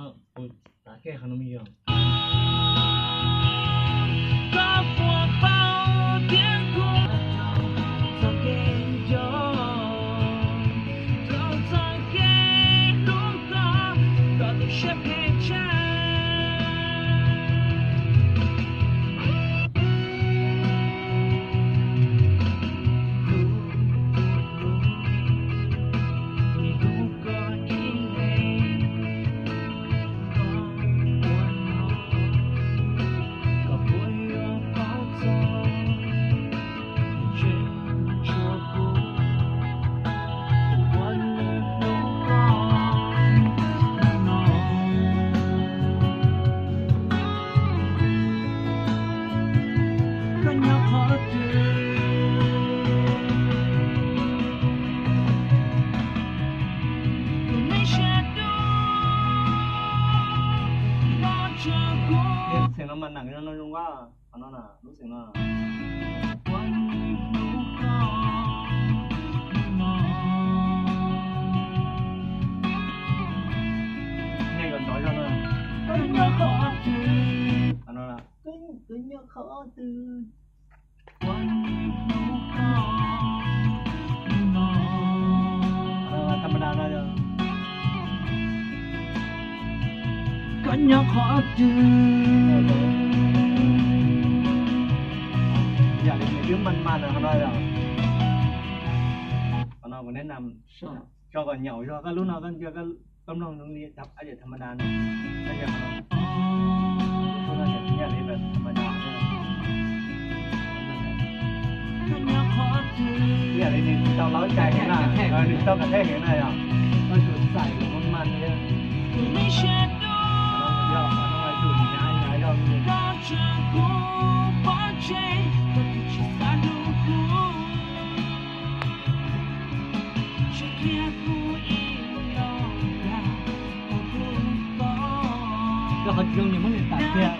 Ua, koj puas paub tias kuv txoj kev nco rau txoj kev hlub koj, koj tus siab phem tsawg. Xeem no mas nam no zoo, qhov no na, lub xeem no. Qhov no, koj nyob qhov twg? Tham ma da no yog, koj nyob qhov twg? Yam li nws twb man man na qhov no yog, qhov no kuv neb nam tso kom nyaum zog koj lub no, koj ntsia koj mloog zoo li tham ma da no, koj ntsia qhov no, lub no yog yam li tham ma da. Yam li nws tsis tau laub cai heev na, nws tsis tau khav theej heev na yog, koj tsum xais kom man man thiab. Yog, qhov no tsum hnyav hnyav zog li. Yog qhov tsis zoo nws muab nws tam kiag.